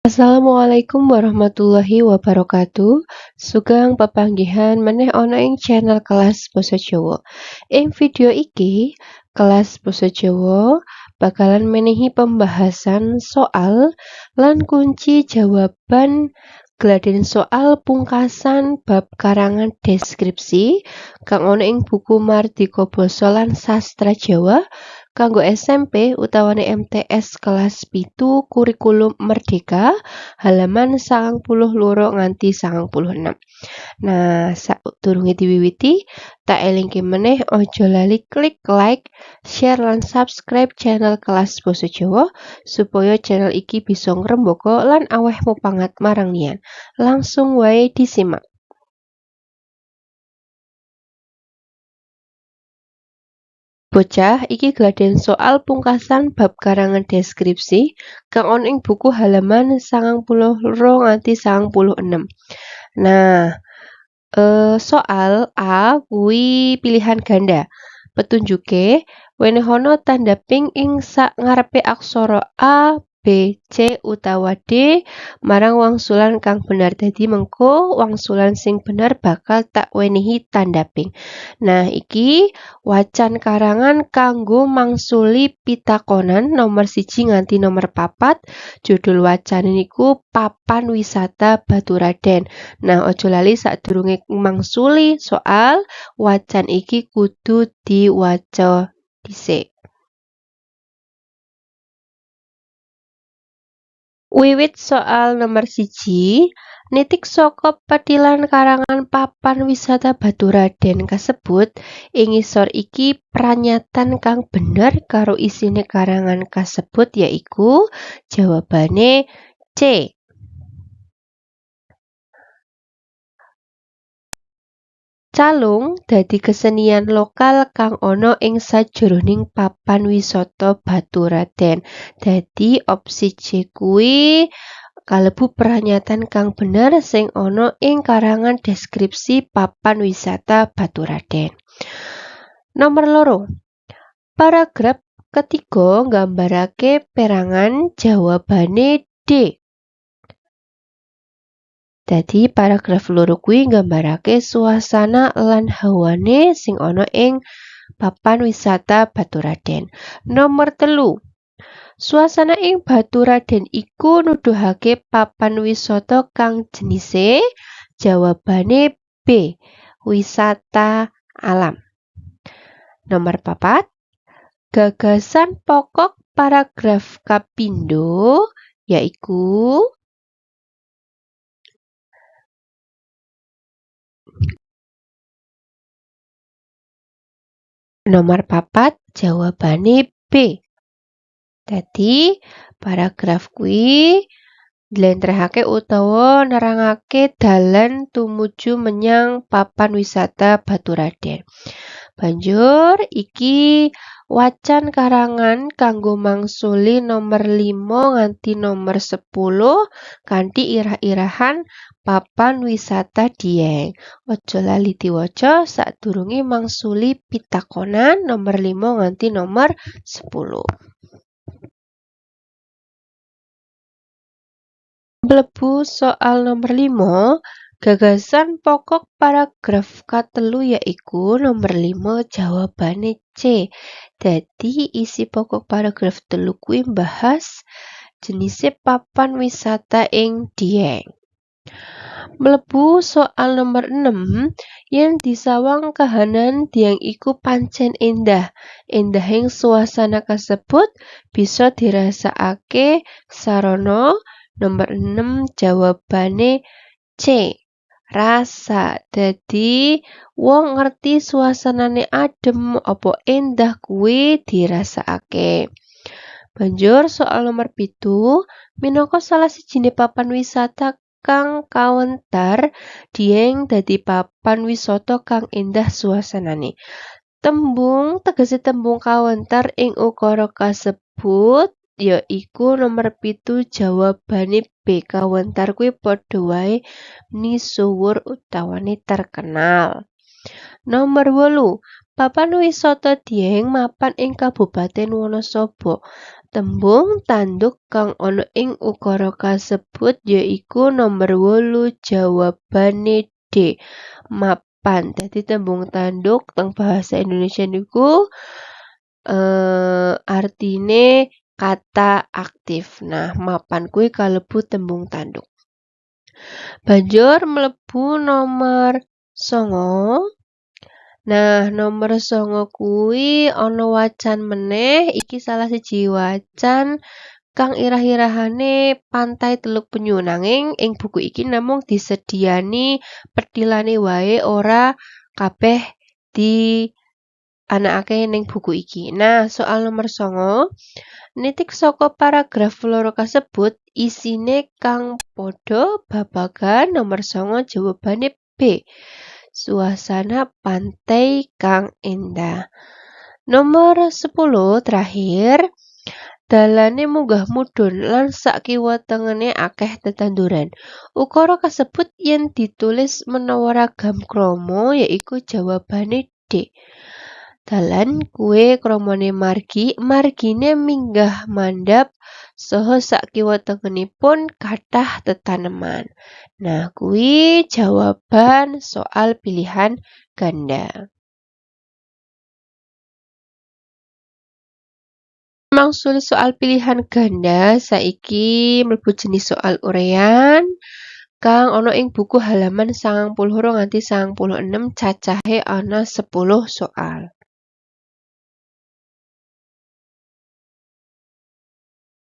Assalamualaikum warahmatullahi wabarakatuh. Sugeng pepanggihan meneh ana ing channel Kelas Basa Jawa. Ing video iki, Kelas Basa Jawa bakalan menehi pembahasan soal lan kunci jawaban gladen soal pungkasan bab karangan deskripsi kang ana ing buku Mardika Basa lan Sastra Jawa kanggo SMP utawane MTS kelas 7 kurikulum Merdeka halaman 92 nganti 96. Nah, sadurunge diwiwiti, tak elingke meneh aja lali klik like, share lan subscribe channel Kelas Basa Jawa supaya channel iki bisa ngrembaka lan aweh mupangat marang liyan. Langsung wae disimak. Bocah iki gladen soal pungkasan bab karangan deskripsi kang ana ing buku halaman 92 nganti 96. Nah, soal A kuwi pilihan ganda. Petunjuke wenehono tanda ping ing sak ngarepe aksara A, B, C utawa D marang wangsulan kang bener. Dadi mengko wangsulan sing bener bakal tak wenehi tanda ping. Nah, iki wacan karangan kanggo mangsuli pitakonan nomor 1 nganti nomor 4. Judul wacane niku Papan Wisata Baturaden. Nah, aja lali sadurunge mangsuli soal wacan iki kudu diwaca dhisik. Wiwit soal nomor 1, nitik saka petilan karangan Papan Wisata Baturaden kasebut, ing ngisor iki pranyatan kang bener karo isine karangan kasebut yaiku jawabane C. Calung dadi kesenian lokal kang ana ing sajroning papan wisata Baturaden. Dadi opsi C kuwi kalebu pranyatan kang bener sing ana ing karangan deskripsi papan wisata Baturaden. Nomor 2. Paragraf ketiga nggambarake perangan jawabane D. Dadi paragraf 2 kuwi nggambarake suasana lan hawane sing ana ing papan wisata Baturaden. Nomor 3. Suasana ing Baturaden iku nuduhake papan wisata kang jenise jawabane B, wisata alam. Nomor 4. Gagasan pokok paragraf kapindho yaiku nomor 4 jawabane B. Dadi paragraf kuwi njlentrehake utawa nerangake dalan tumuju menyang papan wisata Baturaden. Banjur iki wacan karangan kanggo mangsuli nomor 5 nganti nomor 10 kanthi irah-irahan papan wisata Dieng. Aja lali diwaca sadurunge mangsuli pitakonan nomor 5 nganti nomor 10. Mlebu soal nomor 5, gagasan pokok paragraf katelu yaiku nomor 5 jawabane C. Dadi isi pokok paragraf 3 kuwi mbahas jenise papan wisata ing Dieng. Mlebu soal nomor 6, yen disawang kahanan Dieng iku pancen endah. Endahing suasana kasebut bisa dirasakake sarana nomor 6 jawabane C. Rasa. Dadi wong ngerti suasanane adem apa endah kuwi dirasakake. Banjur soal nomor 7, minangka salah sijine papan wisata kang kawentar, Dieng dadi papan wisata kang endah suasanane. Tembung tegese tembung kawentar ing ukara kasebut yaiku nomor 7 jawabane B. Kawentar kuwi padha wae misuwur utawane terkenal. Nomor 8, papan wisata Dieng mapan ing Kabupaten Wonosobo. Tembung tanduk kang ana ing ukara kasebut yaiku nomor 8 jawabane D, mapan. Dadi tembung tanduk teng bahasa Indonesia niku artine kata aktif. Nah, mapan kuwi kalebu tembung tanduk. Banjur mlebu nomor 9. Nah, nomor 9 kuwi ana wacan meneh, iki salah siji wacan kang irah-irahane Pantai Teluk Penyu. Nanging ing buku iki namung disediani petilane wae, ora kabeh di anakake ning buku iki. Nah, soal nomor 9 nitik saka paragraf 2 kasebut isine kang padha babagan nomor 9 jawabane B. Suasana pantai kang endah. Nomor 10 terakhir, dalane munggah mudhun lan sak kiwa tengene akeh tetanduran. Ukara kasebut yen ditulis menawa ragam krama yaiku jawabane D. Dalan kuwe kramane margi, margine minggah mandhap saha sak kiwa tengenipun kathah tetaneman. Nah, kuwi jawaban soal pilihan ganda. Mangsuli soal pilihan ganda saiki mlebu jenis soal uraian kang ana ing buku halaman 92 nganti 96, cacahe ana 10 soal.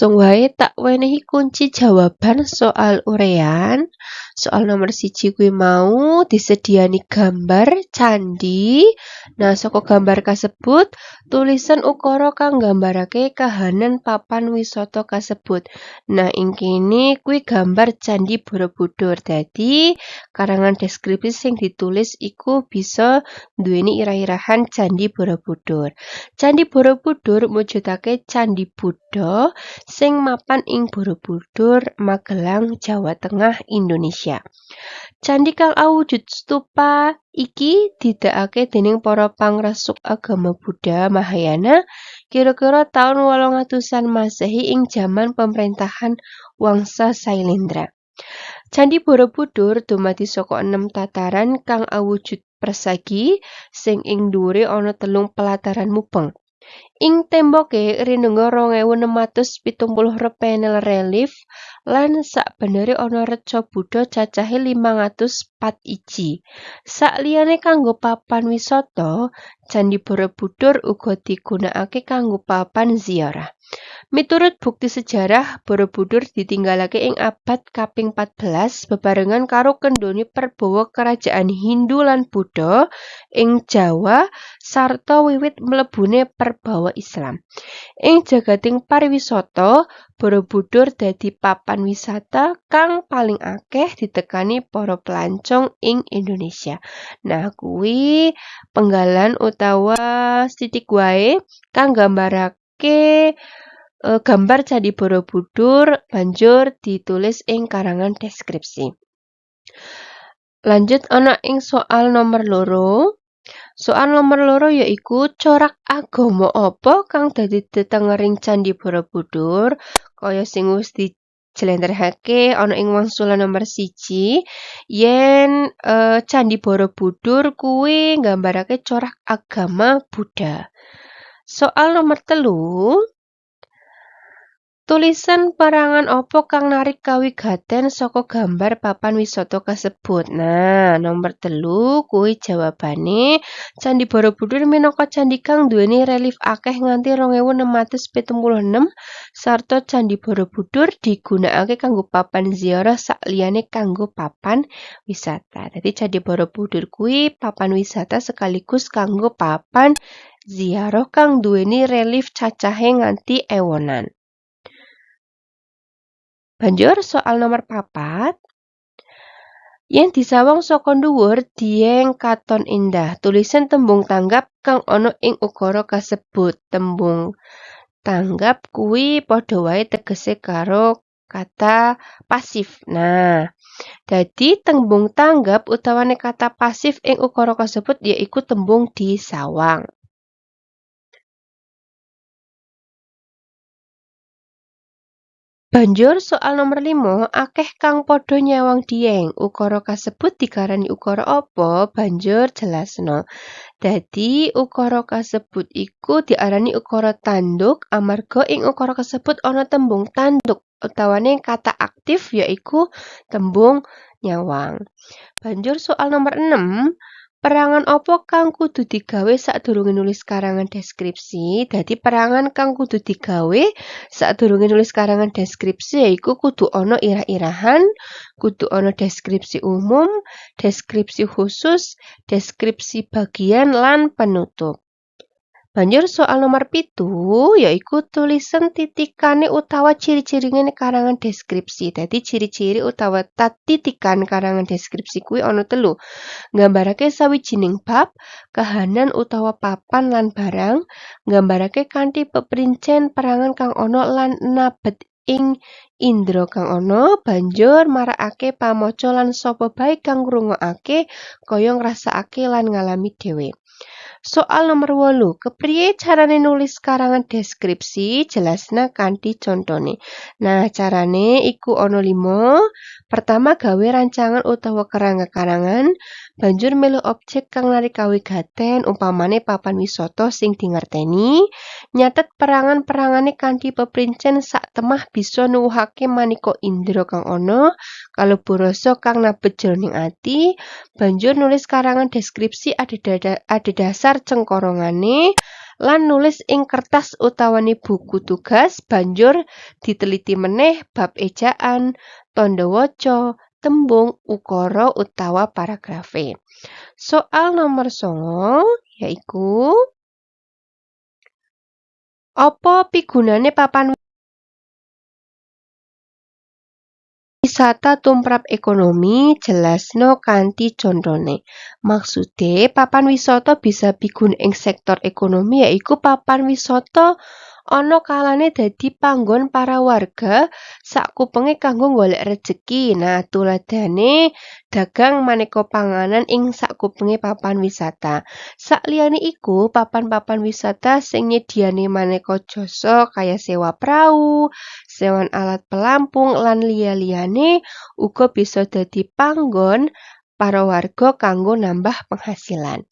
Langsung wae tak wenehi kunci jawaban soal uraian. Soal nomor 1 kuwi mau disediani gambar candi. Nah, saka gambar kasebut tulisan ukara kang nggambarake kahanan papan wisata kasebut. Nah, ing kene kuwi gambar Candi Borobudur. Dadi karangan deskripsi sing ditulis iku bisa nduweni irah-irahan Candi Borobudur. Candi Borobudur mujudake candi Buddha sing mapan ing Borobudur, Magelang, Jawa Tengah, Indonesia. Candi kang awujud stupa iki didekake dening para pangrasuk agama Buddha Mahayana kira-kira taun 800-an Masehi ing jaman pemerintahan Wangsa Sailendra. Candi Borobudur dumadi saka 6 tataran kang awujud persagi sing ing dhuwure ana 3 pelataran mubeng. Ing temboke rinengga 2670 panel relief lan sakbenere ana reca Buddha cacahe 504 iji. Sakliyane kanggo papan wisata, Candi Borobudur uga digunakake kanggo papan ziarah. Miturut bukti sejarah, Borobudur ditinggalake ing abad kaping 14 bebarengan karo kendhone perbawa kerajaan Hindu lan Buddha ing Jawa sarta wiwit mlebune perbawa Islam. Ing jagating pariwisata, Borobudur dadi papan wisata kang paling akeh ditekani para pelancong ing Indonesia. Nah, kuwi penggalan utawa sithik wae kang nggambarake gambar Candi Borobudur banjur ditulis ing karangan deskripsi. Lanjut ana ing soal nomor 2. Soal nomor 2 yaiku corak agama apa kang dadi tetengering Candi Borobudur kaya sing wis dijlentrehake ana ing wangsulan nomor 1 yen Candi Borobudur kuwi nggambarake corak agama Buddha. Soal nomor 3, tulisan perangan apa kang narik kawigaten saka gambar papan wisata kasebut. Nah, nomor 3 kuwi jawabane Candi Borobudur minangka candi kang duweni relief akeh nganti 2676 sarta Candi Borobudur digunakake kanggo papan ziarah sakliyane kanggo papan wisata. Dadi Candi Borobudur kuwi papan wisata sekaligus kanggo papan ziarah kang duweni relief cacahe nganti ewonan. Banjur soal nomor 4, yen disawang saka dhuwur dieng katon endah. Tulisan tembung tanggap kang ana ing ukara kasebut. Tembung tanggap kuwi padha wae tegese karo kata pasif. Nah, dadi tembung tanggap utawane kata pasif ing ukara kasebut yaiku tembung disawang. Banjur soal nomor 5, akeh kang padha nyawang Dieng. Ukara kasebut diarani ukara apa? Banjur jelasno. Dadi ukara kasebut iku diarani ukara tanduk amarga ing ukara kasebut ana tembung tanduk utawane kata aktif yaiku tembung nyawang. Banjur soal nomor 6, perangan apa kang kudu digawe sadurunge nulis karangan deskripsi? Dadi perangan kang kudu digawe sadurunge nulis karangan deskripsi yaiku kudu ana irah-irahan, kudu ana deskripsi umum, deskripsi khusus, deskripsi bagian lan penutup. Banjur soal nomor 7 yaiku tulisan titikane utawa ciri-cirine karangan deskripsi. Dadi ciri-ciri utawa titikan karangan deskripsi kuwi ana 3. Nggambarake sawijining bab, kahanan utawa papan lan barang, nggambarake kanthi peprincen perangan kang ana lan nabet ing indra kang ana, banjur marakake pamaca lan sapa bae kang ngrungokake kaya ngrasakake lan ngalami dhewe. Soal nomor 8, kepriye carane nulis karangan deskripsi? Jelasna kanthi contone. Nah, carane iku ana 5. Pertama, gawe rancangan utawa kerangka karangan, banjur milih objek kang narik kawigaten, umpamane papan wisata sing dingerteni, nyatet perangan-perangane kanthi peprincen sak temah bisa nuwuhake maneka indra kang ana, kalebu rasa kang nabet jroning ati, banjur nulis karangan deskripsi adhedhasar cengkorongane lan nulis ing kertas utawane buku tugas, banjur diteliti meneh bab ejaan, tandha waca, tembung, ukara utawa paragrafe. Soal nomor 9 yaiku apa pigunane papan wisata tumrap ekonomi? Jelasno kanthi contone. Maksude papan wisata bisa pigun ing sektor ekonomi yaiku papan wisata ana kalane dadi panggon para warga sakupenge kanggo golek rejeki. Nah, tuladhane dagang maneka panganan ing sakupenge papan wisata. Sakliyane iku, papan-papan wisata sing nyediani maneka jasa kaya sewa prau, sewan alat pelampung lan liya-liyane uga bisa dadi panggon para warga kanggo nambah penghasilan.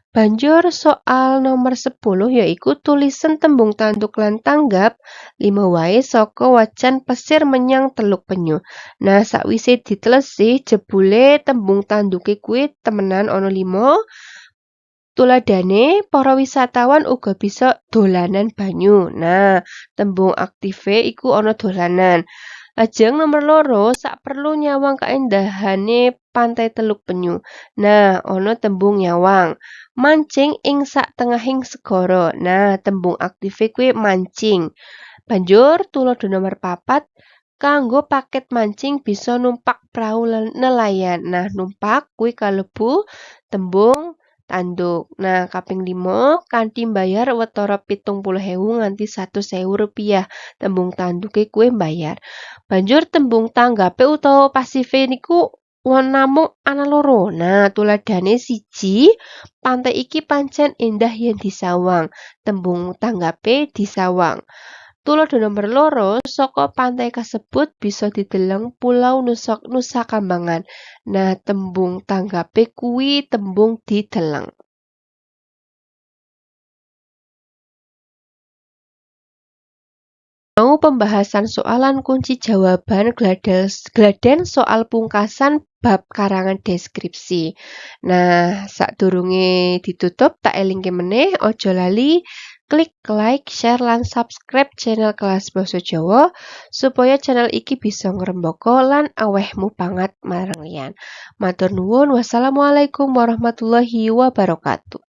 Banjur soal nomor 10 yaiku tulisan tembung tanduk lan tanggap 5 wae saka wacan pesir menyang Teluk Penyu. Nah, sakwise ditelesi jebule tembung tanduke kuwi temenan ana 5. Tuladhane para wisatawan uga bisa dolanan banyu. Nah, tembung aktife iku ana dolanan. Lajeng nomor 2, sak perlu nyawang kaendahane pantai Teluk Penyu. Nah, ana tembung nyawang. Mancing ing sak tengahing segara. Nah, tembung aktife kuwi mancing. Banjur tuladha nomor 4, kanggo paket mancing bisa numpak prau nelayan. Nah, numpak kuwi kalebu tembung tanduk. Nah, kaping 5, kanthi mbayar watara 70.000 nganti 100.000 rupiah. Tembung tanduke kuwi mbayar. Banjur tembung tanggape utawa pasife niku namung ana 2. Nah, tuladhane 1, pantai iki pancen endah yen disawang. Tembung tanggape disawang. Tuladha nomor 2, saka pantai kasebut bisa dideleng Pulau Nusa Kambangan. Nah, tembung tanggape kuwi tembung dideleng. Mau pembahasan soalan kunci jawaban gladen soal pungkasan bab karangan deskripsi. Nah, sadurunge ditutup tak elingke meneh aja lali klik like, share, lan subscribe channel Kelas Basa Jawa supaya channel iki bisa ngrembaka lan aweh mupangat marang liyan. Matur nuwun, wassalamualaikum warahmatullahi wabarakatuh.